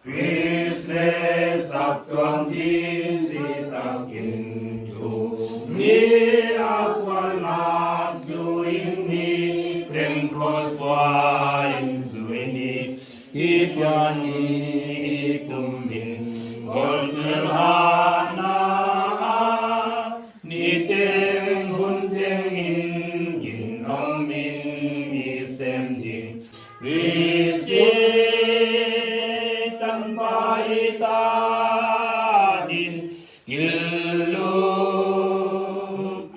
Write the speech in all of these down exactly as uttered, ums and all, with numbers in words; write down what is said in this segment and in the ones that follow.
Khrist leh saptuam ding zitakin thu ni a kuan a zuin ni teng kos puain zui ni i pian ni i kum min gospel hana a ni teng hun teng in gin om in i sem ding. Khrist tangpa i ta din, gillu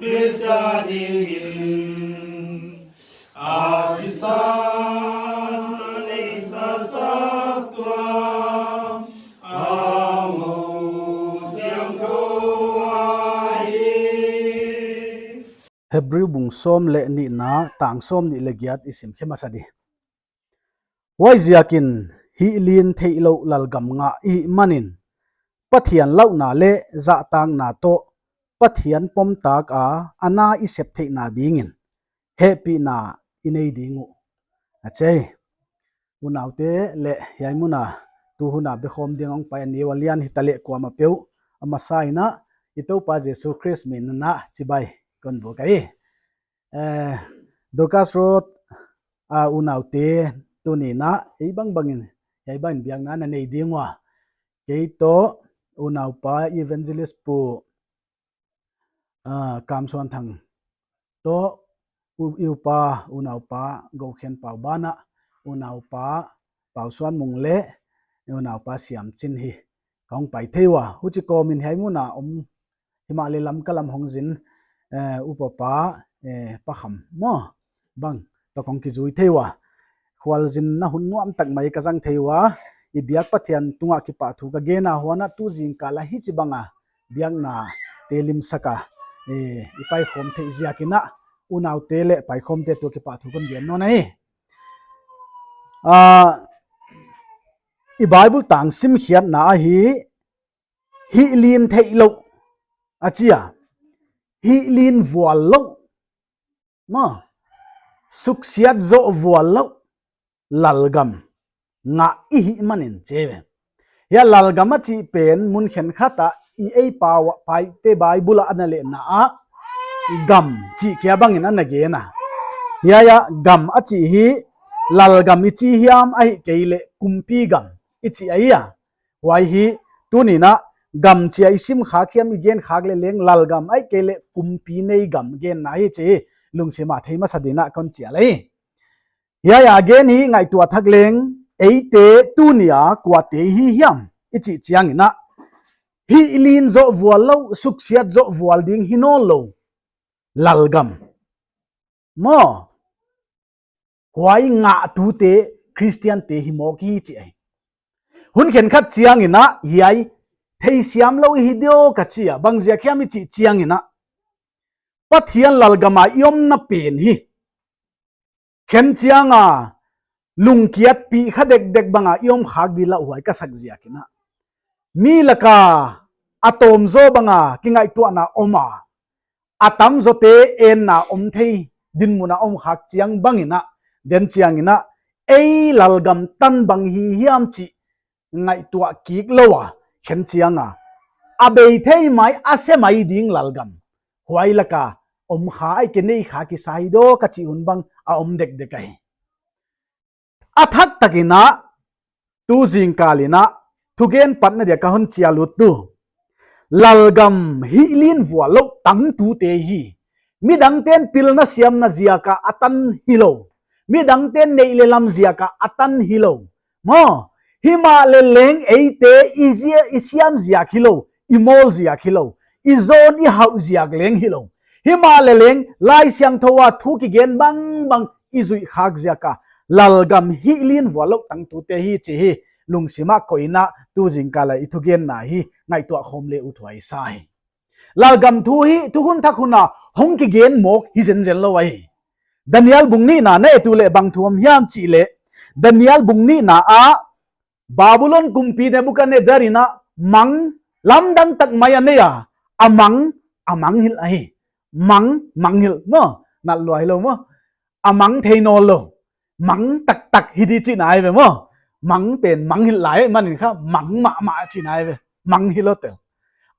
Khrist a dingin, a sisan ei sa saptuam, a mu siangthou ahi. Hebru bung sawm leh nihna tang sawmnih leh giat i sim khe masa di. Huaiziakin hih lin theihlouh lalgam ngah i hih manin, Pathian lauhna leh zahtakna toh Pathian pomtak a, a na i sep theihna dingin hehpihna i nei ding uh, a chi. Unaute leh hiai mun a tu hun a be khawm ding a hong pai a neu a lian hita leh kuamah peuh, a masa in i Toupa Jesu Khrist min in chibai kon buk ahi. Eh, Dorcas Road a unaute tuni'n ei bangbang in, hiai bang in biakna na nei ding ua. Kei toh unaupa Evangelist Pu, ah, Kamsuanthang toh u, i upa, unaupa Gokhenpau banah unaupa Pausuanmung leh unaupa Siamchin hi ka hong pai thei ua. Huchi kawmin hiai mun a om himahleh Lamka lam hong zin, eh, upapa, eh, Pa Kham maw, bang toh kong kizui thei ua. Khualzinna hun nuam tak mai ka zang thei ua. I biak Pathian tungah kipahthu ka gen a, huan a tu zingkal a hichibang a biakna te limsak a, eh, i paikhawm theih ziakin, unaute leh paikhawmte tungah kipahthu kon gen nawn ahi. Ah, i Bible tang simkhiatna ahi, hih lin theihlouh a chi a, hih lin vuallouh, maw, suksiat zoh vuallouh lalgam ngah i hih manin chi ve. Hiai lalgam a chih pen mun khenkhat a i ei pau, Paite Bible a ana lehna ah gam chih kia bangin ana gen a. Hiai a gam a chih hi lalgam i chi hiam, ahihkeileh kumpi gam i chi ahi a. Huai hi tuni'n gam chi a i sim khak hiam, i gen khak leh leng lalgam ahihkeileh kumpi nei gam genna hi chih lungsim a thei masa dingin kon chial ahi. Hiai a gen hi ngaihtuah thak leng, eite tuni a kuate i hi hiam i chih chiangin, hih lin zoh vuallouh, suksiat zoh vual ding hi nawnlou lalgam, maw, huai ngahtute Khristiante hi mawk hi chih ahi. Hun khenkhat chiangin hiai theisiam lou i hi diak a chi a, bang ziak hiam i chih chiangin, Pathian lalgam a i omna pen hi khen chiang a lungkiatpih kha dekdek bang a i om khak di lauhuai ka sak ziakin, mi lak a a tawmzaw bang a kingaihtuahna om a, a tamzawte enna om thei dinmun a om khak chiang bangin, den chiangin, ei lalgam tan bang hi hiam chih ngaihtuah kik lou a khen chiang a, a bei thei mai, a se mai ding lalgam, huai lak a om kha, ahihkeileh nei kha kisa hi diak a chih hun bang a om dekdek ahi. A thak takin, tu zingkal in thugen patna dia ka hon chial ut tu, lalgam hih lin vuallouh tangtute hi. Midangte'n pilna siamna ziak a a tan hilou, midangte'n neih leh lam ziak a a tan hilou, maw, himahleh leng eite i zia, i siam ziak hilou, i mawl ziak hilou, i zawn i hauh ziak leng hilou, himahleh leng Laisiangthou a thu kigen bangbang i zuih khak ziak a lalgam hih lin vuallouh tangtute hi chih hi lungsim a koih in, tu zingkal a i thugenna hi ngaihtuah khawm leh uthuai sa hi. Lalgam thu hi thukhun thak hun a hong kigen mawk hi zenzen lou ahi. Daniel bung nihna na et uleh bang thu om hiam chih leh, Daniel bung nihna ah Babulon kumpi Nebukadnezzar in mang lamdang tak mai a nei a, a mang, a mangngilh ahi. Mang, mangngilh maw, nalh lua hilou maw, a mang thei nawnlou, mang taktak hi di chihna ahi ve maw. mang pen mang hilh lai manin kha mang mahmah chi nai ve. Mang hilou tel.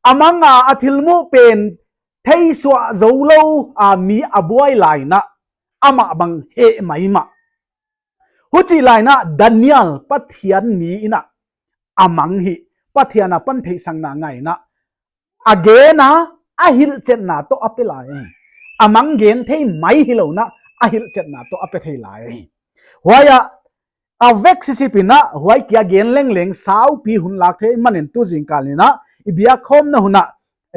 A mang a a thilmuh pen thei suah zoulou a mi a buai lai in a, amah bang heh maimah. Huchi lai in a Daniel Pathian mi in a, a mang hi Pathian apan theihsakna ngai in a, a gen a, a hilhchetna toh a pe lai. A mang gen thei mai hilou in a, a hilhchetna toh a pe thei lai. Huai a, a vek sisip in a, huai kia gen lengleng saupi hun lak thei manin tu zingkal in a, i biakkhawmna hun a,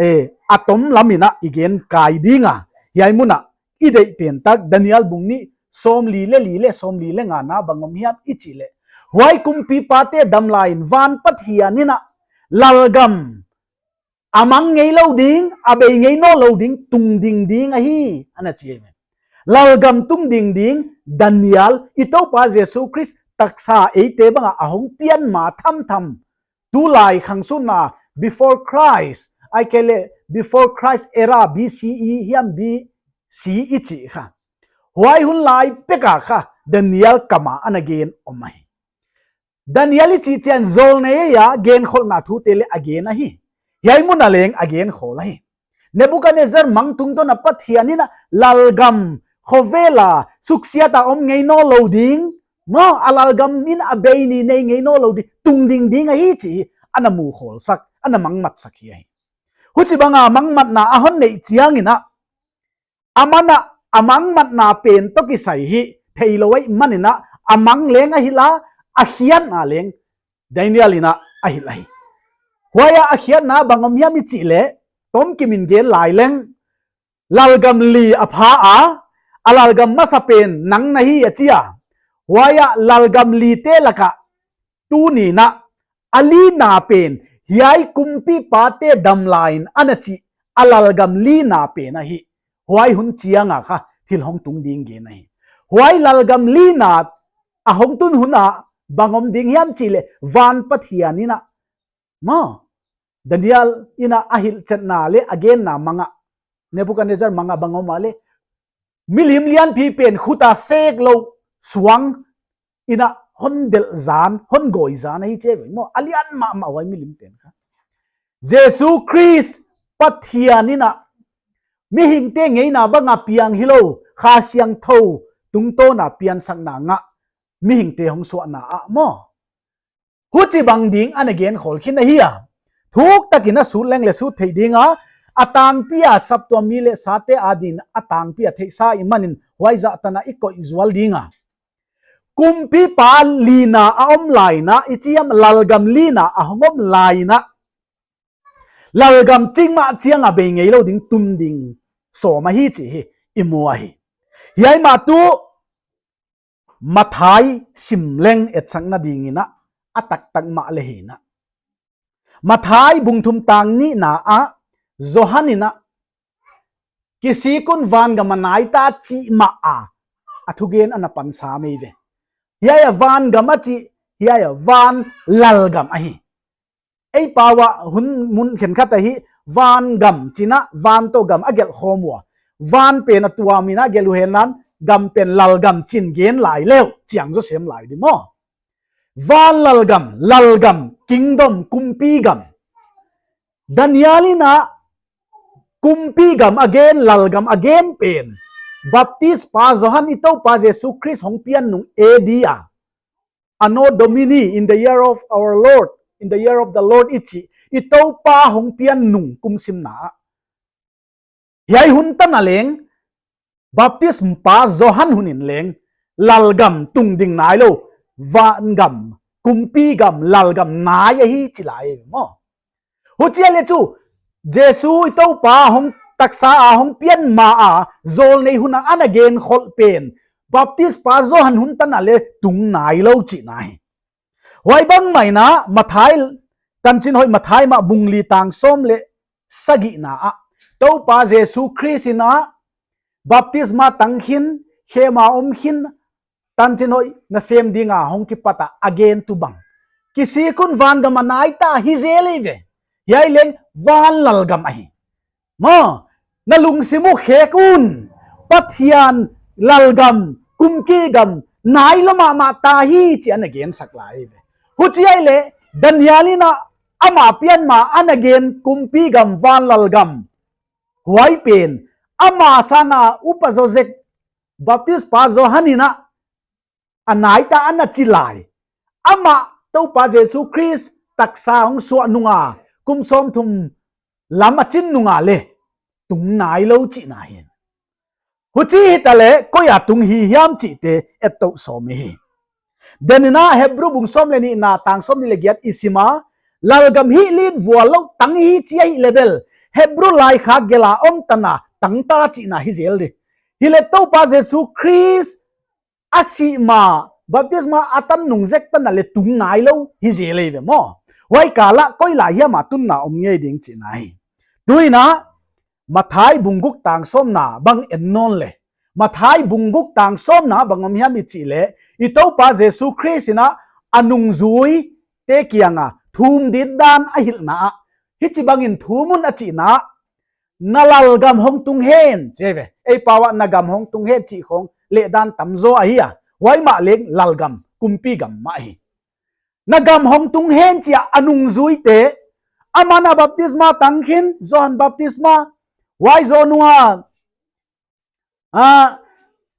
eh, a tom lam in a i gen kai ding a. Hiai mun a i deih pen tak Daniel bung nih sawmli leh li leh sawmli leh nga na bang om hiam i chih leh, huai kumpipate damlai in van Pathian in a lalgam a mang ngeilou ding, a bei ngei nawnlou ding, tungding ding ahi, ana chi ahi. Lalgam tungding ding, Daniel, i Toupa Jesu Khrist taksa eite bang a a hong pian ma thamtham, tulai khangsunna before Christ, ahihkeileh before Christ era, B C E hiam B C i chih kha. Huai hun lai pek a kha Daniel kam a ana gen om ahi. Daniel i chih chiang zawlnei a genkholhna thute leh a gen ahi. Hiai mun a leng a gen khol ahi. Nebuchadnezzar mang tungtawn a Pathian in a lalgam khovel a suksiat a om ngei nawnlou ding, maw, a lalgam in a bei ni nei ngei nawnlou ding, tungding ding ahi chih ana mu khol sak, ana mangmat sak hi ahi. Huchibang a mangmatna a hon neih chiang in a, aman a, a mangmatna pen toh kisai hi theilou ahihman in a, a mang leng a hilh a, a khiatna leng Daniel in a a hilh ahi. Huai a a khiatna bang om hiam i chih leh, tomkim in gen lai leng, lalgam li a pha a, a lalgam masa pen nang na hi a chi a. Huai a lalgam lite lak a tuni in a, a lina pen, hiai kumpipate damlai in ana chih, a lalgam lina pen ahi. Huai hun chiang a kha thil hong tung ding gen ahi. Huai lalgam lina a hong tun hun a bang om ding hiam chih leh, van Pathian in a, maw, Daniel in a a hilhchetna leh a genna mang a, Nebuchadnezzar mang a bang om a leh, milim lianpi pen khut a sek lou suang in a hon delh zan, hon gawi zan ahi chi ve maw, a lian mahmah huai milim pen kha. Jesu Khrist Pathian in a mihingte ngeina bang a piang hilou, Kha Siangthou tungtawn a piansakna ngah mihingte hong suahna ah maw, huchibang ding ana gen khol khin ahi a. Thuk tak in a sut leng leh sut theih ding a, a tangpi a saptuam mi leh sate adin a tangpi a theihsa ahihman in huai zah tan a i koih zual ding a. Kumpipa lina a om lai in a, i chi hiam, lalgam lina a hong om lai in a, lalgam ching mah chiang a bei ngeilou ding tungding sawm ahi chih hi i mu ahi. Hiai mah tu Matthai sim leng etsakna ding in a, a taktak mah leh hi in a, Matthai bung thum tang nihna ah Johan in a, kisik un vangam a nai ta chih mah a, a thugen ana pan sam ei ve. Hiai a vangam a chih, hiai a van lalgam ahi. Ei pau a hun mun khenkhat ahi, vangam chi in a, van toh gam a gelh khawm ua. Van pen a tuam in a gelh uhen lan, gam pen lalgam chi in gen lai leh chiang zaw sem lai di maw. Van lalgam, lalgam, kingdom, kumpi gam. Daniel in a kumpi gam a gen, lalgam a gen pen Baptispa Johan, i Toupa Jesu Khrist hong pian nung A D a, Anno Domini, in the year of our Lord, in the year of the Lord i chih, i Toupa hong pian nung kum simna ah. Hiai hun tan a leng, Baptispa Johan hun in leng, lalgam tungding nailou, vangam, kumpi gam, lalgam nai ahi chi lai maw. Huchi a leh chu, Jesu i Toupa hong taksa a hong pian ma a, zawlnei hun a ana gen khol pen, Baptispa Johan hun tan a leh tung nailou chihna hi. Huai bang mah in a, Matthai, Tanchinhoih Matthai mah bung li tang sawm leh sagihna ah, Toupa Jesu Khrist in a baptisma tang khin, khem a om khin, tanchinhoih nasem ding a hong kipat a a gen tu bang, kisik un vangam a nai ta hi zel ei ve. Hiai leng van lalgam ahi. Maw, na lungsim uh khek un, Pathian lalgam, kumpi gam, nailou mahmah ta hi chih ana gensak lai ve. Huchi ahihleh Daniel in a, ama pian ma ana gen kumpi gam, van lalgam, huai pen ama sanga upa Joseph Baptist pa Johan in a, a naita ana chi lai, amah Toupa Jesu Khrist taksa hong suah nunga kum sawmthum lam a chin nunga leh tung nailou chihna hi. Huchi hitaleh koi a tung hi hiam chihte ettou sawm i hi. Daniel in a Hebru bung sawm leh nihna tang sawmnih leh giat i sim a, lalgam hih lin vual lou tang hi chi ahihleh bel, Hebru laikhak gelh a om tan a tangta chihna hi zel di. Hileh Toupa Jesu Khrist a sih ma, baptisma a tan nung zek tan a leh tung nailou hi zel ei ve maw. Huai kal ah koi lai hiam a tunna om ngei ding chihna hi. Tuin a, Matthai bung guk tang sawmna bang en nawn le. Matthai bung guk tang sawmna bang om hiam i chih leh, i Toupa Jesu Khrist in a, a nungzuite kianga thum ding dan a hilhna ah, hichibangin thum un a chihna, na lalgam hong tung hen, chi ve. Ei pau ah na gam hong tung hen chih khong leh dan tamzaw ahi a. Huai mah leng lalgam, kumpi gam mah hi. Na gam hong tung hen chi a a nungzuite, aman a baptisma tang khin, Johan baptisma, huai zoh nung a, a,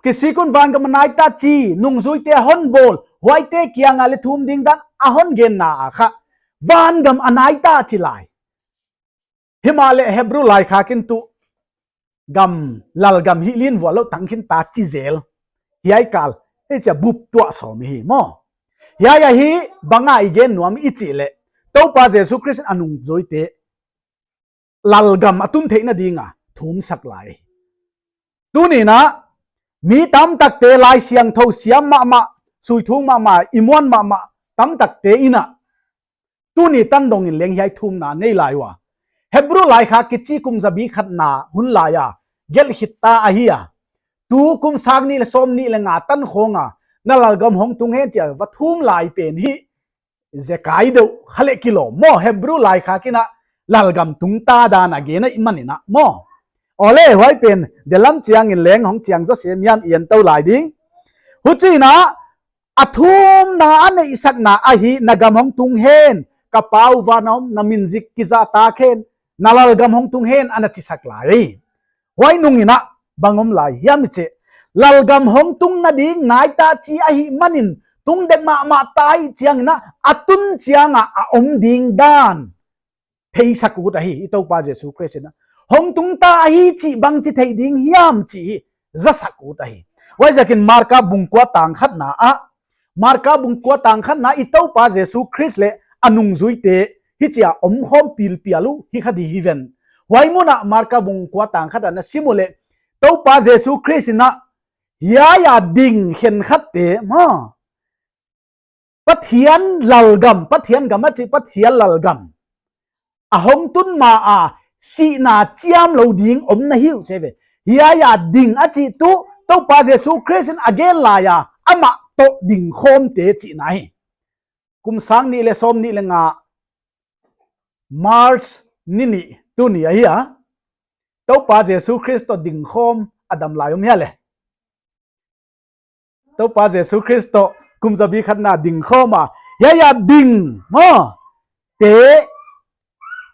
kisik un vangam a naita chi, nungzuite hon bawl, huaite kianga leh thum ding dan a hon genna ah kha, vangam a naita chi lai. Himahleh Hebru laikhak in tuh gam, lalgam hih lin vual lou tang khin ta chi zel. Hiai kal, hichia bup tuah sawm i hi maw. Hiai ahi bang a i gen nuam i chih leh, Toupa Jesu Khrist in a nungzuite lalgam a tun theihna dinga thumsak lai. Tuni'n a, mi tamtakte Laisiangthou siam mahmah, suithung mahmah, i muan mahmah tamtakte in a, tuni tan dongin leng hiai thumna nei lai ua. Hebru laikhak kichi kum zabi khatna hun lai a gelh khit ta ahi a. Tu kum sang nih leh sawmnih leh nga tan khong a, na lalgam hong tung hen chi a va thum lai pen hi zekai deuh kha leh kilawm maw. Hebru laikhak in a lalgam tungta dan a gen ahihmanin a maw. Awle, huai pen delam chiangin leng hong chiang zaw sem hiam i en tou lai ding. Huchiin a, a thumna a neihsakna ahi, na gam hong tung hen, ka Pa van a om, na min zik kizahtak hen, na lalgam hong tung hen, ana chisak lai. Huai nungin a, bang om lai hiam i chih, lalgam hong tungna ding naita chi ahihmanin, tung dek mahmah ta ahih chiangin a, a tun chiang a a om ding dan theisak ut ahi, i Toupa Jesu Khrist in a. Hong tungta ahi chih bangchi thei ding hiam chih hi zasak ut ahi. Huaiziakin Marka bung kua tang khatna ah, Marka bung kua tang khatna i Toupa Jesu Khrist leh a nungzuite hichia omkhawm pilpial uh hi kha di hi ven. Huai mun ah Marka bung kua tang khat ah na sim uleh, Toupa Jesu Khrist in a, hiai a ding khenkhatte maw, Pathian lalgam, Pathian gam a chih, Pathian lalgam a hong tun ma a, sihna chiam lou ding om na hi uh chi ve. Hiai a ding a chih tuh, Toupa Jesu Khrist in a gen lai a, amah toh dingkhawmte chihna hi. Kum sang nih leh sawmnih leh nga, March ni nih, tuni ahi a. Toupa Jesu Khrist toh dingkhawm a dam lai om hia leh. Toupa Jesu Khrist toh kum zabi khatna dingkhawm a, hiai a ding maw, te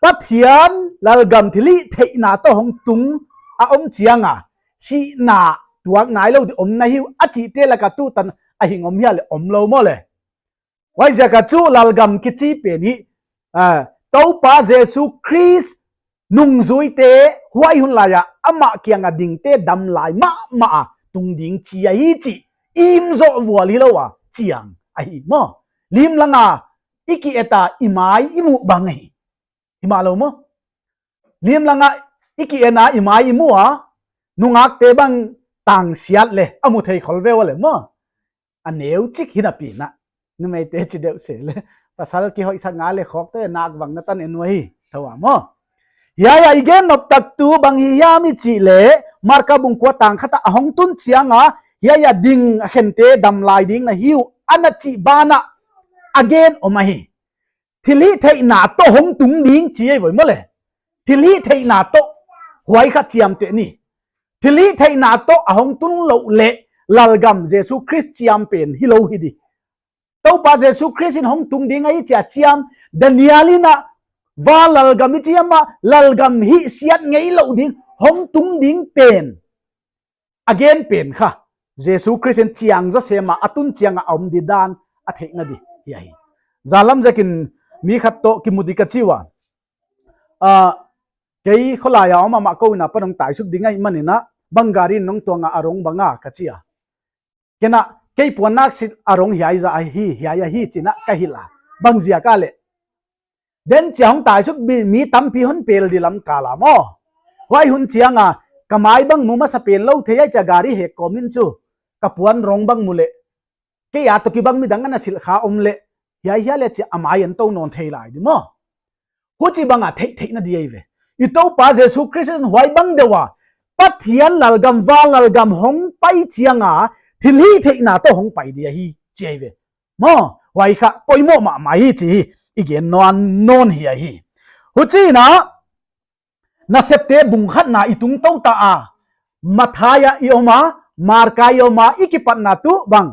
Pathian lalgam thilhihtheihna toh hong tung a om chiang a, sihna tuak nailou di om na hi uh a chihte lak a tutan a hing om hia leh, om lou maw leh. Huaiziak a chu lalgam kichi pen hi, a, Toupa Jesu Khrist nungzuite huai hun lai a amah kiang a dingte dam lai mahmah a tung ding chi ahi chih, im zoh vual hilou a chiang ahi maw. Lim lang a i ki et a i mai i muh bang ahi. Himahlou maw. Lim lang a i ki et a i mai i muh a, nungakte bang tangsiat leh a mu thei khol ve ua leh maw. A neu chik hi napi in a. Numeite chi deuh se leh, pasal kihoihsak nga leh khawkte nak vang na tan en uh hi. Thou a maw. Hiai a i gen nop tak tuh bang hi hiam i chih leh, Marka bung kua tang khat ah a hong tun chiang a, hiai a ding a khente dam lai ding na hi uh, ana chih ban ah a gen om ahi. Thilhihtheihna toh hong tung ding chi ahi voi maw leh. Thilhihtheihna toh, huai kha chiamteh ni. Thilhihtheihna toh a hong tun louh leh lalgam Jesu Khrist chiam pen hilou hi di. Toupa Jesu Khrist in hong tung ding ahi chia chiam, Daniel in a, va lalgam i chiam a, lalgam hihsiat ngeilouh ding, hong tung ding pen a gen pen kha, Jesu Khrist in chiang zaw sem a, a tun chiang a om di dan a theihna di hi ahi. Zalam zekin mi khat toh kimu di ka chi ua. Ah, kei kholai a om a, amah kou in a pan hong taisuk ding ahihman in a, bang gari in nong tuang a, a rong bang a ka chi a. Ken a, kei puannak sit a rong hiai zah ahi, hiai ahi chi in a ka hilh a. Bang ziak a leh, den chia hong taisuk mi, mi tampi hon pel di lam kal a maw. Huai hun chiang a, ka mai bang mu masa pen lou thei ai chia gari hek kawm in chu, ka puan rong bang mu leh, kei a toh kibang midang ana silh kha om leh, hiai hiai leh chia a mai en tou nawn thei lai di maw. Huchi bang a theih theihna di ahi ve. I Toupa Jesu Khrist in huai bang deuh a, Pathian lalgam, va lalgam hong pai chiang a, thilhihtheihna toh hong pai di ahi chi ahi ve. Maw, huai kha poimoh mahmah hi chi hi, i gen nawn nawn hi ahi. Huchi in a, Nasepte bung khatna i tung tou ta a, Mathai a i om a, Marka i om a, i kipatna tuh bang,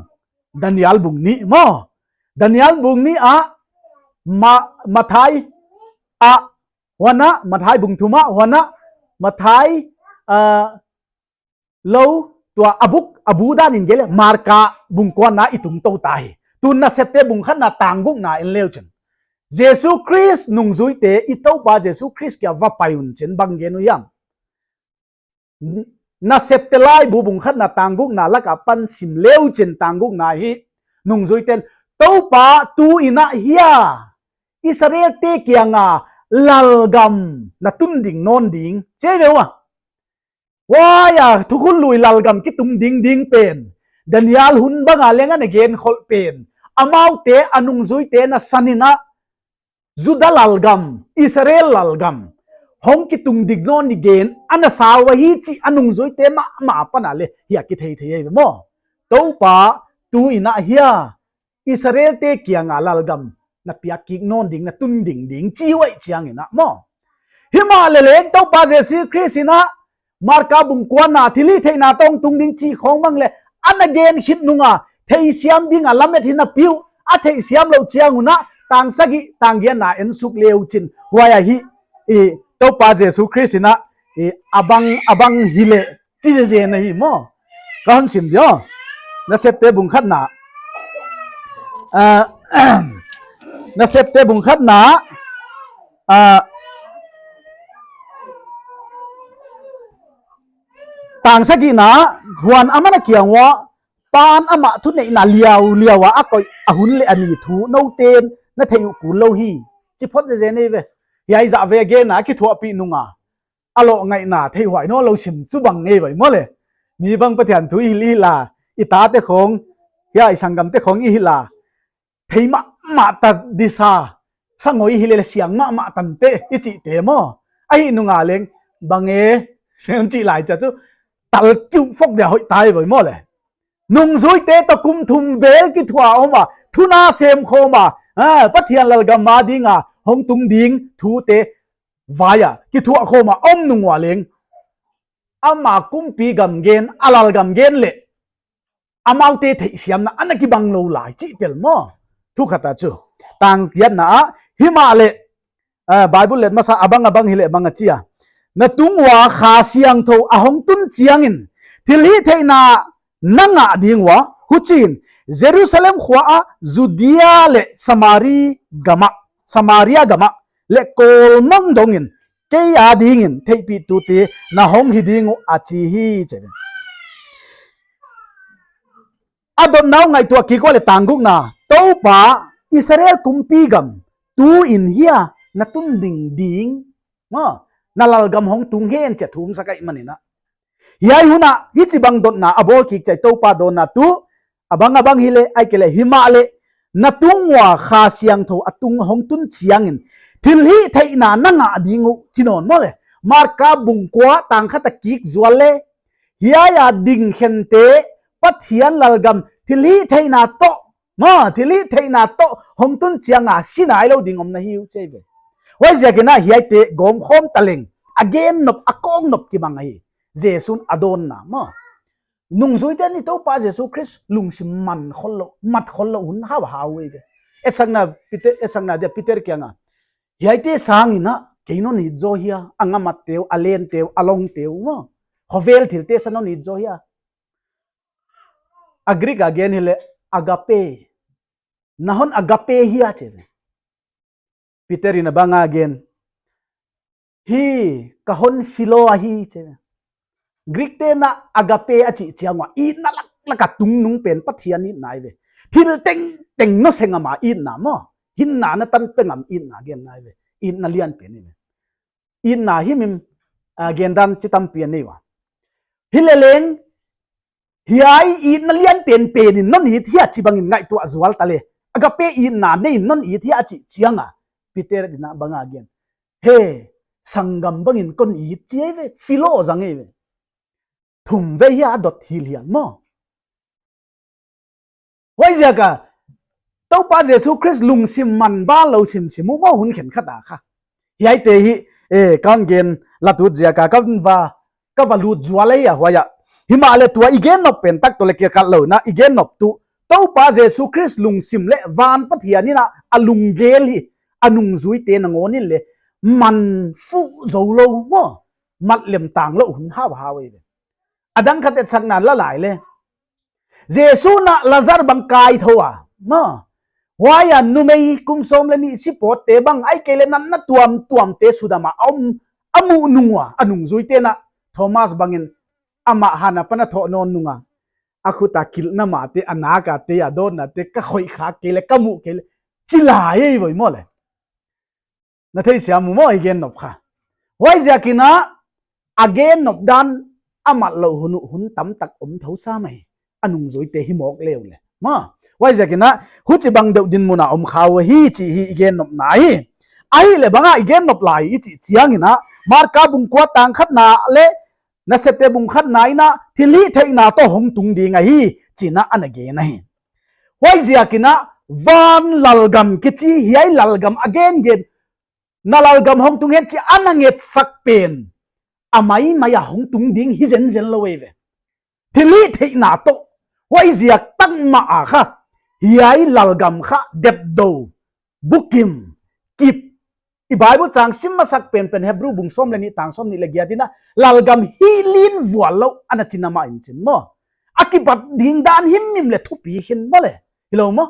Daniel bung nih maw. Daniel bung nih a, Ma-, Mathai a, huan a, Mathai bung thum a, huan a, Mathai, ah, lou, tua a buk, a bu dan in gen leh, Marka bung kuana i tung tou ta hi. Tun Nasepte bung khatna tang gukna en leu chin. Jesu Khrist nungzuite i Toupa Jesu Khrist kia va pai un chin bang gen uh hiam. Nasepte laibu bung khatna tang gukna lak a pan sim leu chin tang gukna hi. Nungzuiten, Toupa tu in a hia, Israelte kiang a lalgam na tun ding nawn ding. Chi ve ua. Huai a, thukhun lui lalgam kitung ding ding pen, Daniel hun bang a leng ana gen kholh pen, amaute a nungzuite nasan in a, Juda lalgam, Israel lalgam hong kitung ding nawn di gen ana sa uh ahi chih a nungzuite mahmah pan a leh hiai kithei thei ahi ve maw. Toupa tu in a hia, Israelte kiang a lalgam na piak kik nawn ding, na tun ding ding chi uh ahih chiang in a maw. Himahleh leng Toupa Jesu Khrist in a, Marka bung kuana thilhihtheihna toh hong tung ding chih khong bang leh, ana gen khit nung a, theisiam ding a lamet hi napi uh, a theisiam louh chiang un a, tang sagih, tang giatna en suk leu chin. Huai ahi, i, Toupa Jesu Khrist in a, i, a bang, a bang hi leh, chi zezen ahi maw. Ka hon sim di aw. Nasepte bung khatna. Ah, Nasepte bung khatna. Ah, tang sagihna, huan aman a kiang ua, Pa'n amah thuneihna liauliau a a koih a hun leh a ni thu nouten na theih uh kul lou hi. Chi phot zezen ahi ve. Hiai zah ve gen a kithuahpih nung a, a loh ngaihna theih huai nawn lou sim chu bang ngei vai maw leh. Mi bang Pathian thu i hilh i hilh a, i tate khong, hiai sanggamte khong i hilh a, thei mahmah ta di sa, sa ngoi hi leh siang mahmah tante i chihte maw. Ahih nung a leng, bang e, sen chih lai chia chu, tal kiu fok dia hoih tai vai maw leh. Nungzuite toh kum thum vel kithuah om a, thu na sem khawm a, ah, Pathian lalgam a ding a hong tung ding thute vai a kithuah khawm a om nung ua leng, ama kumpi gam gen, a lalgam gen leh, amaute theihsiamna ana kibang lou lai chih tel maw. Thu khat a chu. Tang giatna ah, himahleh, ah, Bible let masa a bang a bang hi leh bang a chi a. Na tung ua Kha Siangthou a hong tun chiang in, thilhihtheihna na ngah ding ua, huchiin, Jerusalem khua ah, Judea leh Samari gam ah, Samaria gam ah, leh kawlmang dong in, kei a ding in theihpih tute na hong hi ding uh a chi hi chi ve. A dotna uh ngaihtuah kik ua leh tang gukna, Toupa, Israel kumpi gam, tu in hia na tun ding ding, maw, na lalgam hong tung hen chia thum sa ka hih man in a. Hiai hun ah, hichibang dotna a bawl kik chia Toupa dawnna tuh, a bang a bang hi leh, ahihkeileh himahleh, na tung ua Kha Siangthou a tung hong tun chiang in, thilhihtheihna na ngah ding uh, chi nawn maw leh. Marka bung kua tang khat a kik zual leh, hiai a ding khente, Pathian lalgam, thilhihtheihna toh, maw, thilhihtheihna toh hong tun chiang a si nai lou ding om na hi uh chi ve. Huaiziakin a hiaite gawmkhawm ta leng, a gen nop, a kawk nop kibang ahi. Jesu'n a dawnna, maw. Nungzuite ni Toupa Jesu Khrist lungsim man khollou, mat khollou hun hau hau ei ve. Etsakna Peter, etsakna dia Peter kianga, hiaite sangin a kei non it zaw hia, a ngamatteu, a lenteu, a longteu maw, khovel thilte sa non it zaw hia. A Greek a gen hileh agape. Na hon agape hia chi ve. Peter in a bang a gen, hi ka hon philo ahi chi ve. Greek te'n a agape a chih chiang ua, itna lak, lak a tungnung pen Pathian itna ei ve. Thil tengteng nou seng a ma itna maw, hinna na tan pe ngam itna genna ei ve. Itna lianpen ei ve. Itna himhim, ah, gendan chi tampi a nei ua. Hileleng, hiai itna lianpen pen in non it hia chih bangin ngaihtuah zual ta le. Agape itna nei non it hia chih chianga Peter in a bang a gen, he, sanggam bangin kon it chi ei ve, philo zang ei ve. Thumvei hia a dot hilhial maw. Huaiziak a Toupa Jesu Khrist lungsim man bawl lou simsim uh maw hun khenkhat a kha. Hiaite hi, eh, kan gen lat ut ziak a ka va, ka va lut zual ei a huai a. Himahleh tua i gen nop pen tak toh le kikal lou in a i gen nop tuh, Toupa Jesu Khrist lungsim leh van Pathian in a a lunggel hi a nungzuite nangawn in le man fuh zou lou maw, mat lem tang lou hun hau hau ei ve. A dang khat etsakna la lai le, Jesu'n a Lazar bang kaithou a maw, huai a numei kum sawm leh nih si pawtte bang, ahihkeileh natna tuamtuamte sudam a om, a muh nung ua, a nungzuite'n a Thomas bangin amah han apan a thoh nawn nung a, a khut a kilhna mahte, a nak a te, a dawnna te ka khoih khak kei le, ka muh kei le, chi lai ei ve maw le. Na theisiam uh maw i gen nop kha. Huaiziakin a, a gen nop dan a mat lou hun uh hun tamtak om thou sam ei. A nungzuite hi mawk le uh le maw. Huaiziakin a, huchibang deuh dinmun a om kha uh hi chih hi i gen nopna hi. Ahihleh bang a i gen nop lai i chih chiangin a, Marka bung kua tang khatna leh Nasepte bung khatna in a thilhihtheihna toh hong tung ding ahi chi'n a ana gen ahi. Huaiziakin a van lalgam kichi hiai lalgam a gengen, na lalgam hong tung hen chi ana ngetsak pen a maimai a hong tung ding hi zenzen lou ei ve. Thilhihtheihna toh, huaiziak tak mah a kha, hiai lalgam kha depdou, bukim, kip. I Bible chang sim masak penpen Hebru bung sawm leh nih tang sawm nih leh giat in a, lalgam hihlin vual lou ana chih na mah in chin maw. A kipat ding dan himhim le thupi khin maw le. Hilou maw?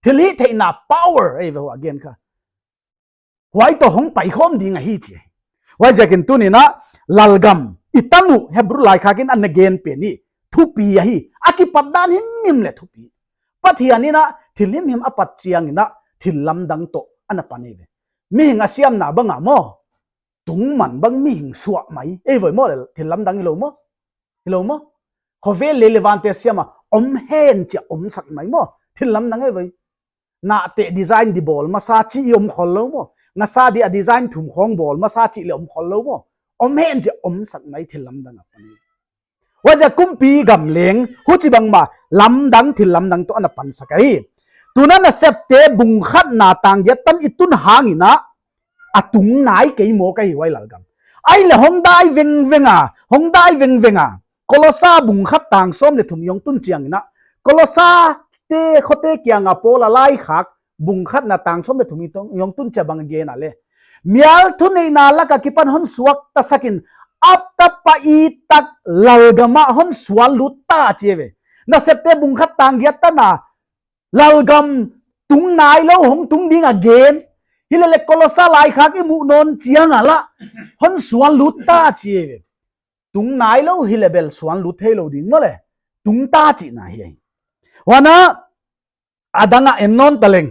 Thilhihtheihna power ei ve hua gen kha. Huai toh hong paikhawm ding ahi chi. Huaiziakin tuni'n a lalgam i tan uh Hebru laikhak in ana gen pen hi thupi ahi. A kipat dan himhim le thupi. Pathian in a thil himhim a pat chiangin a thil lamdang toh ana pan ei ve. Mihing a siamna bang a maw, tungman bang mihing suah mai ei ve maw le, thil lamdang hilou maw. Hilou maw? Khovel leh levante siam a om hen chia omsak mai maw, thil lamdang ei ve. Nahte design di bawl masa chih i om khollou maw. Ngasa di a design thum khong bawl masa chih le om khollou maw. Om hen chia omsak mai thil lamdang a pan ei. Huaiziak kumpi gam leng huchibang mah lamdang thil lamdang toh ana pansak ahi. Tuni'n a Nasepte bung khatna tang giat tan i tun hangin a, a tung nai kei maw ka hi huai lalgam. Ahihleh hong dai vengveng a, hong dai vengveng a. Kolosa bung khat tang sawm leh thum i hong tun chiangin a, Kolosa te khote kianga Paul a laikhak bung khatna tang sawm leh thum i hong tun chia bang a gen a le, mial thuneihna lak a kipan hon suaktasak in, a tapa it tak lalgam ah hon suan lut ta chi ei ve. Nasepte bung khat tang giat tan a lalgam tung nailou hong tung ding a gen. Hileleh Kolosa laikhak i muh nawn chiang a lah hon suan lut ta chi ei ve. Tung nailou hileh bel suan lut theilou ding maw le. Tung ta chihna hi ei. Huan a, a dang a en nawn ta leng,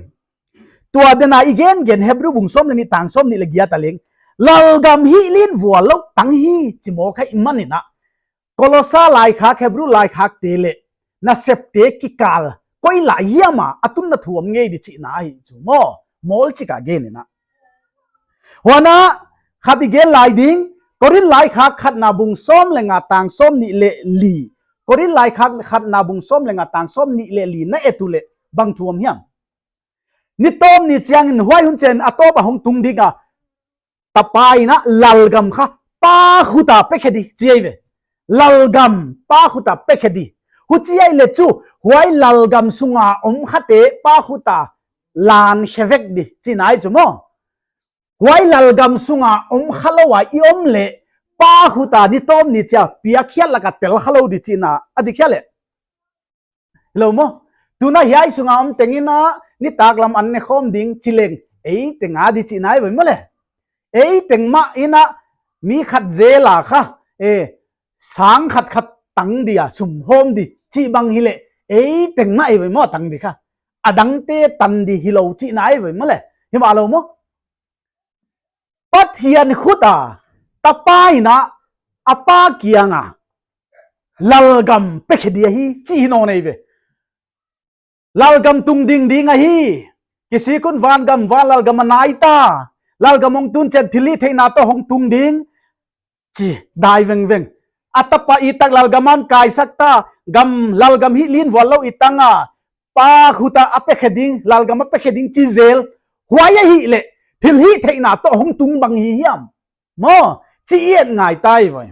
tua dan a i gengen Hebru bung sawm leh nih tang sawm nih leh giat a leng, lalgam hihlin vual lou tang hi chi maw ka i man in a, Kolosa laikhak, Hebru laikhakte leh Nasepte kikal koi lai hiam a a tunna thu om ngei di chihna ahi chu maw, mawl chik a gen in a. Huan a, khat i gen lai ding, Korin laikhak khatna bung sawm leh nga tang sawm nih leh li. Korin laikhak khatna bung sawm leh nga tang sawm nih leh li na et uleh bang thu om hiam? Ni tawp ni chiangin huai hun chiangin a tawp a hong tung ding a, tapa in a lalgam kha pa khut a pe khe di chi ei ve. lalgam Pa khut a pekhe di. Huchi ahihleh chu, huai lalgam sunga om khate Pa khut a lan khe vek di, chihna ahi chu maw. Huai lalgam sunga om khalou a i om leh, Pa khut a ni tawm ni chia piak khiat laka tel khalou di chihna, a di khia leh. Hilou maw? Tuna hiai sunga om teng in a, nitaklam an ne khawm ding chi leng, ei teng a di chihna ahi ve maw le. Ei teng mah in a, mi khat zel a kha, e, sang khat khat tang di a, sum hawm di, chih bang hileh, ei teng mah ahi ve maw tang di kha. A dangte tan di hilou chihna ahi ve maw le. Himahlou maw? Pathian khut a, Tapa in a, a Pa kiang a, lalgam pekhe di ahi, chih hi nawn ei ve. Lalgam tung ding ding ahi, kisik un vangam, van lalgam a nai ta, lalgam hong tun chiang thilhihtheihna toh hong tung ding, chi dai vengveng. A Tapa i tak lalgam a kaisak ta, gam lalgam hi lin vual lou i tang a, Pa khut a a pekhe ding, lalgam a pekhe ding chi zel. Huai ahihleh, thilhihtheihna toh hong tung bang hi hiam. Maw, chi i et ngai ta ei ve.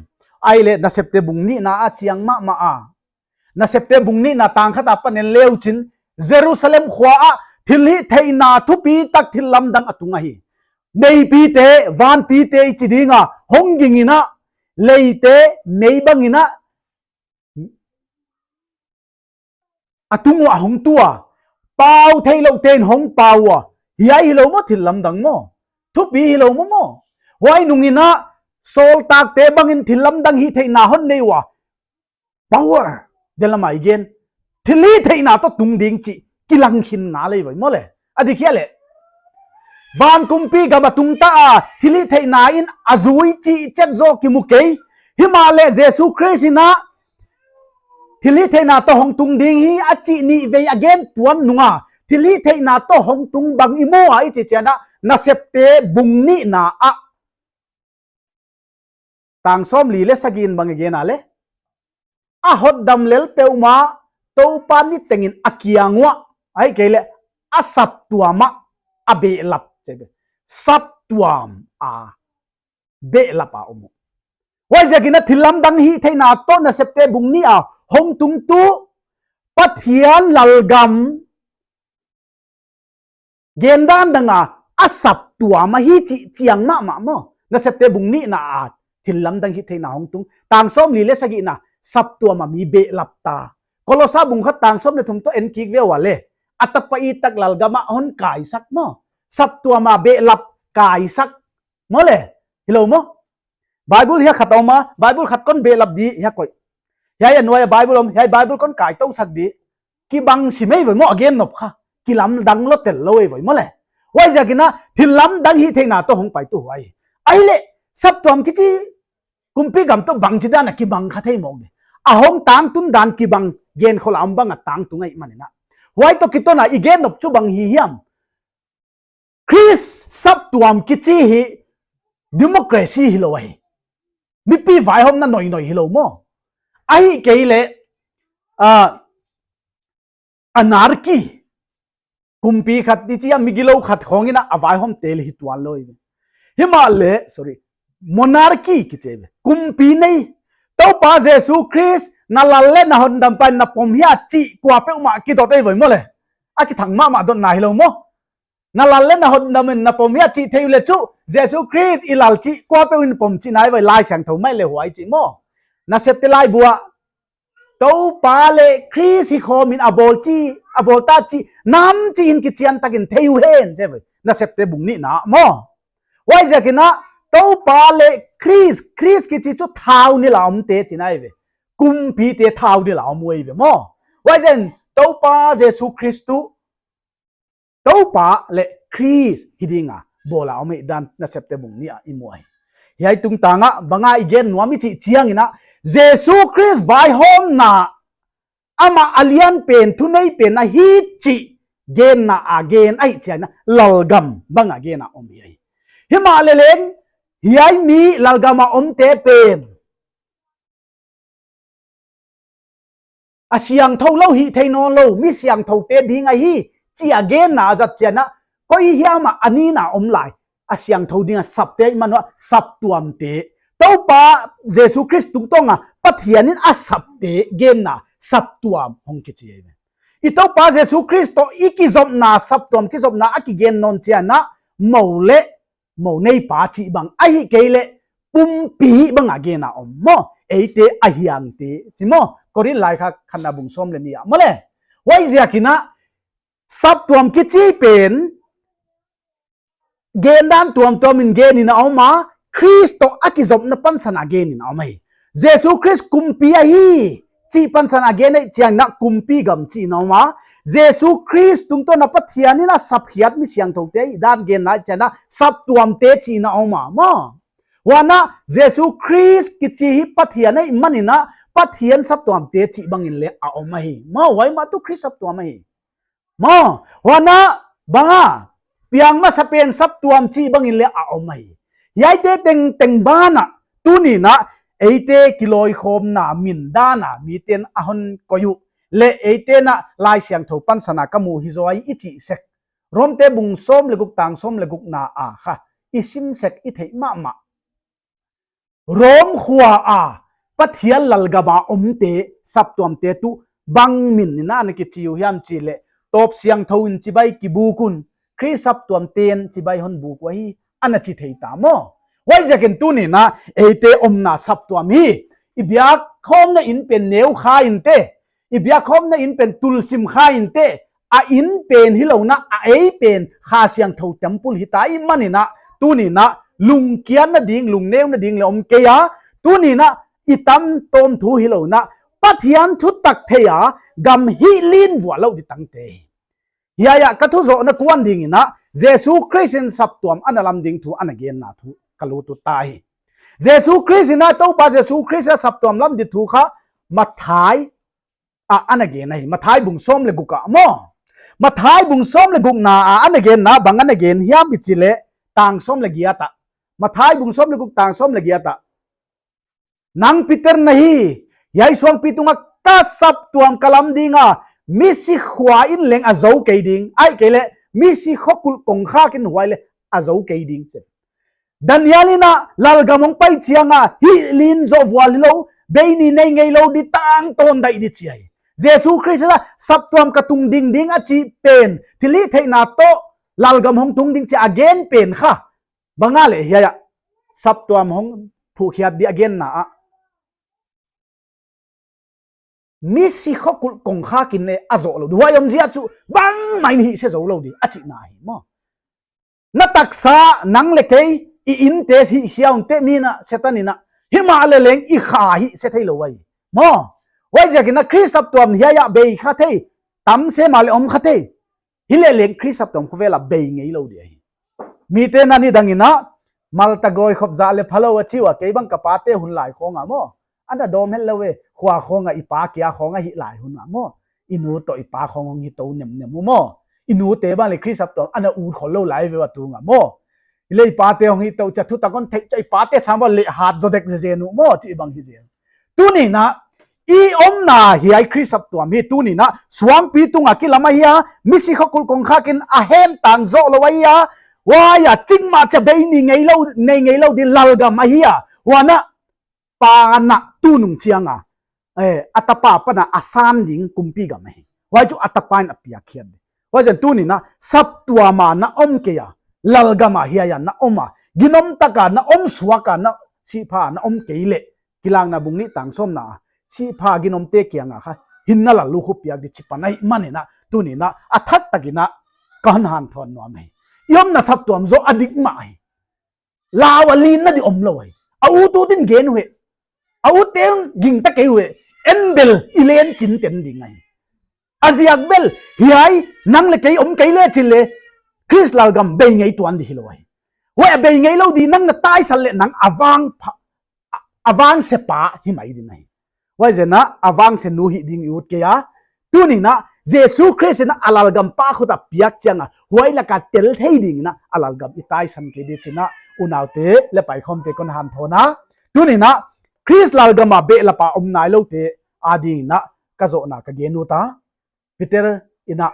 Ahihleh Nasepte bung nihna a chiang mahmah a. Nasepte bung nihna tang khat apan en leu chin, Jerusalem khua ah thilhihtheihna thupitak thillamdang a tung ahi. Meipite, vanpite i chi ding a, hong ging in a, leite, mei bang in a, a tung uah hong tu a, pau theihlouh te'n hong pau ua, hiai hilou maw thillamdang maw. Thupi hilou maw maw. Huai nung in a, sawltakte bang in thillamdang hihtheihna hon nei ua, power, delama i gen. Thilhihtheihna toh tung ding chih, kilang khin ngal ei ve maw le. A di khia leh. Van kumpi gam a tung ta a, thilhihtheihna in a zui chih chet zaw kimu kei. Himahleh Jesu Khrist in a, thilhihtheihna toh hong tung ding hi a chih nih vei a gen tuan nung a, thilhihtheihna toh hong tung bang i mu a i chih chiang a, Nasepte bung nihna ah. Tang sawmli leh sagih in bang i gen a le. A hotdam lel peuhmah, Toupa ni teng in a kiang uah, ahihkeileh, a saptuam ah, a behlap, chi ve. Saptuam a behlap a om uh. Huaiziakin a thillamdang hihtheihna toh Nasepte bung nih a hong tungtu Pathian lalgam gen dan dang a, a saptuam ahi chih chiang mahmah maw. Nasepte bung nihna a thillamdang hihtheihna hong tung. Tang sawmli leh sagihna, saptuam a mi behlap ta. Kolosa bung khat tang sawm leh thum toh en kik ve ua le. A Tapa i tak lalgam a hon kaisak maw. Saptuam a behlap kaisak. Maw le, hilou maw. Bible hiai khat om a, Bible khat kon behlap di, hiai koi. Hiai a nuai a Bible om, hiai Bible kon kaitousak di. Kibang sim ei ve maw a gen nop kha. Kilamdang lou tel lou ei ve maw le. Huaiziakin a, thillamdang hihtheihna toh hong paitu huai. Ahihleh, saptuam kichi, kumpi gam toh bangchidan a kibang kha thei mawk di. A hong tangtun dan kibang gen khol a om bang a tangtung ahihman in a. Huai toh kiton a i gen nop chu bang hi hiam. Khrist saptuam kichi hi democracy hilou ahi. Mipi vaihawmna noinoi hilou maw. Ahihkeileh, ah, anarchy. Kumpi khat ni chia mi gilou khat khawng in a vaihawmte leh hi tuan lou hi. Himahleh, sorry, monarchy kichi ve. Kumpi nei. Toupa Jesu Khrist, na lal leh na hondampa in na pom hia chih kuapeuhmah kidot ei ve maw le. A kithang mahmah dotna hilou maw. Na lal leh na hondam in na pom hia chih thei uleh chu, Jesu Khrist i lal chih kuapeuh in pom chihna ei ve, Laisiangthou mai leh huai chih maw. Nasepte laibu ah, Toupa leh Khrist hi khawm in a bawl chih, a bawl ta chih, nam chih in kichian takin thei uhen, chi ve. Nasepte bung nihna maw. Huaiziakin a, Toupa leh Khrist, Khrist kichi chu thau nilh a omte chihna ei ve. Kumpite thau nilh a om uh ei ve maw. Huaiziakin, Toupa Jesu Khrist tuh, Toupa leh Khrist hi ding a, bawl a om ei dan Nasepte bung nih a i mu ahi. Hiai tungtang a, bang a i gen nuam i chih chiang in a, Jesu Khrist vaihawmna, amah a lian pen, thunei pen ahi chih, genna a gen ahih chiang in a, lalgam bang a gen a om hi ahi. Himahleh leng, hiai mi lalgam a omte pen. A siangthou lou hihthei nawnlou, mi siangthoute ding ahi, chi a genna a zat chiang in a, koi hiam a a ni in a om lai. A siangthou ding a sapte ahihman uah, saptuamte, Toupa Jesu Khrist tungtawn a Pathian in a sapte genna saptuam hong kichi ahi. I Toupa Jesu Khrist toh i kizopna saptuam, kizopna a kigen nawn chiang a, mou leh mou neipa chih bang, ahihkeileh pumpi bang a genna om maw. Eite a hiangte chi maw. Korin laikhak khatna bung sawm leh nih ah maw leh. Huaiziakin a saptuam kichi pen gendan tuamtuam in gen in a om a, Khrist toh a kizopna pansan a gen in a om ahi. Jesu Khrist kumpi ahi chih pansan a gen ahih chiang in a kumpi gam chih in a om a, Jesu Khrist tungtawn a Pathian in a sapkhiat mi siangthoute dan genna ahih chiang in a saptuamte chih in a om a maw. Huan a Jesu Khrist kichi hi Pathian ahih manin a Pathian saptuamte chih bangin leng a om ahi maw. Huai mah tuh Khrist saptuam ahi. Maw, huan a bang a, piang masapen saptuam chih bangin leng a om ahi. Hiaite tengteng banah, tuni'n a eite kilawikhawmna min dan a miten a hon koih uh leh eite'n a Laisiangthou pansan a ka muh hi zaw ahi i chih sek. Romte bung sawm leh guk tang sawm leh gukna ah kha i sim sek i theih mahmah. Rom khua a Pathian lalgam a omte saptuamte tuh bang min in a ana kichi uh hiam chih leh, tawp siangthou in chibai kibuk un, Khrist saptuamte'n chibai hon buk uh ahi, ana chi thei ta maw. Huaiziakin tuni'n a eite omna saptuam hi, i biakkhawmna inn pen neu kha inte, i biakkhawmna inn pen tulsim kha inte, a inn pen hilou in a, a ei pen Kha Siangthou temple hita ahih manin a, tuni'n a lungkiatna ding, lungneuna ding leng om kei a, tuni'n a i tam tawm thu hilou in a, Pathian thutak thei a gam hihlin vuallou di tangte. Hiai ah ka thu zohna kuan dingin a, Jesu Khrist in saptuam ana lam ding thu ana genna thu ka lut uh ta hi. Jesu Khrist in a, Toupa Jesu Khrist in a saptuam lam di thu kha Matthai ah ana gen ahi, Matthai bung sawm leh guk ah maw. Matthai bung sawm leh gukna ah ana genna bang ana gen hiam i chih leh, tang sawm leh giat ah. Matthai bung sawm leh guk tang sawm leh giat ah. Nang Peter na hi, hiai suangpi tungah ka saptuam ka lam ding a, misi khua in leng a zou kei ding, ahihkeileh misi khokulh kongkhak in huai leng a zou kei ding chi. Daniel in a lalgam hong pai chiang a hihlin zoh vual hilou, bei nih nei ngeilou di, tangtawn daih di chi ahi. Jesu Khrist in a saptuam ka tung ding ding a chih pen thilhihtheihna toh lalgam hong tung ding chih a gen pen kha, bang a leh hiai ah saptuam hong phuhkhiat di a genna ah misi khokulh kongkhak in leng a zoh lou di, huai omzia chu bangmah in hihse zou lou di a chihna hi maw. Na taksa, nang leh kei, i inte hihsia un teh, mi in a, Setan in a, himahleh leng i kha hihse theilou ahi maw. Huaiziakin a Khrist saptuam hiai ah bei kha thei, tam se mahleh om kha thei. Hileh leng Khrist saptuam khovel ah bei ngeilou di ahi. Mite'n a nidang in a, malta gawi khop zah leh phalou a chi ua, kei bang ka pate hun lai khawng ah maw, ana dawm hetlou e, khua khawng ah i pa kia khawng ahih lai hun ah maw, i nu toh i pa khawng hong hi tou nemnem uh maw. I nute bang leng Khrist saptuam ana ut khollou lai ve ua tung ah maw. Hileh i pate hong hi tou chia thutak hon theih chia i pate sang bang leh hat zaw dek zezen uh maw, chih bang hi zen. Tuni'n a i omna hiai Khrist saptuam hi tuni'n a suangpi tung a kilam ahi a, misi khokulh kongkhak in a hemtang zoh lou ahi a, huai ah ching mah chia bei nih ngeilou, nei ngeilou di lalgam ahi a, huan a pa in a tunung chiang a, eh, a tapa apan a a san ding kumpi gam ahi. Huai chu a tapa in a piakkhiat di. Huaiziakin tuni'n a saptuam a na om kei a, lalgam a hiai ah na om a, ginom tak a na om suak a, na sihpha na om kei leh, Kilakna bung nih tang sawmna ah, sihpha ginomte kiang a kha hinna lallukhu piak di chi pan ahih manin a, tuni'n a a thak takin a ka hon hanthawn nuam ahi. I omna saptuam zaw a dik mah ahi. Lau a linna di omlou ahi. A ut ut in gen uh e. A utte gingta kei uh e. En bel i len chinten ding ahi. A ziak bel, hiai nang leh kei om kei leh chin leh, Khrist lalgam bei ngei tuan di hilou ahi. Huai a bei ngeilou di nang na taisan leh nang a vang pha, a, a vangse pa hi mai ding ahi. Huaizen a a vangse nu hih ding i ut kei a. Tuni'n a Jesu Khrist in a lalgam pa khut a piak chiang a, huai lak a tel thei dingin a lalgam i taisan kei di chi'n a, unaute leh paikhawmte kon hanthawn a. Tuni'n a Khrist lalgam a behlap a om nailoute adingin a ka zohna ka gen ut a. Peter in a,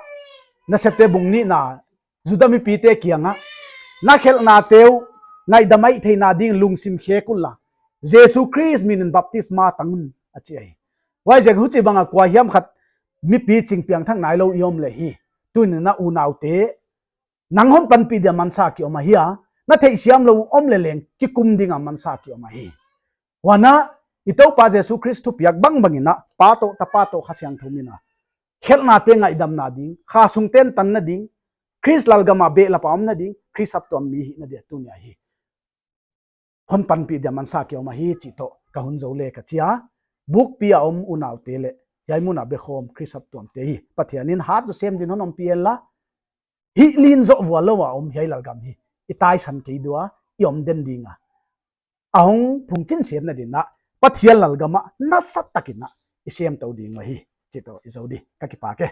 Nasepte bung nihna, Juda mipite kiang a, na khelhnate uh ngaihdam ahih theihna ding lungsim khek unla, Jesu Khrist min in baptisma tang un, a chi ahi. Huaiziak huchibang a kua hiam khat mipi ching piangthak nailou i om leh hi, tuni'n a unaute, nang hon panpih dia mansa ki om ahi a, na theihsiam lou om leh leng kikum ding a mansa ki om ahi. Huan a, i Toupa Jesu Khrist thupiak bangbang in a, Pa toh, Tapa toh, Kha Siangthou min a, khelhnate ngaihdamna ding, kha sungte'n tanna ding, Khrist lalgam a behlap a omna ding, Khrist saptuam mi hihna dia tuni a hi hon panpih dia mansa ki om ahi chih toh ka hun zou le ka chi a. Bukpi a om unaute leh hiai mun a biakhawm Khrist saptuamte hi Pathian in hat zaw sem ding in hon ompih hen la, hih lin zoh vual lou a om hiai lalgam hi i taisan kei ding ua, i om den ding a, a hong phungchin semna ding in a, Pathian lalgam ah nasatak in a i sem tou ding uh ahi chih toh i zou di. Ka kipak e.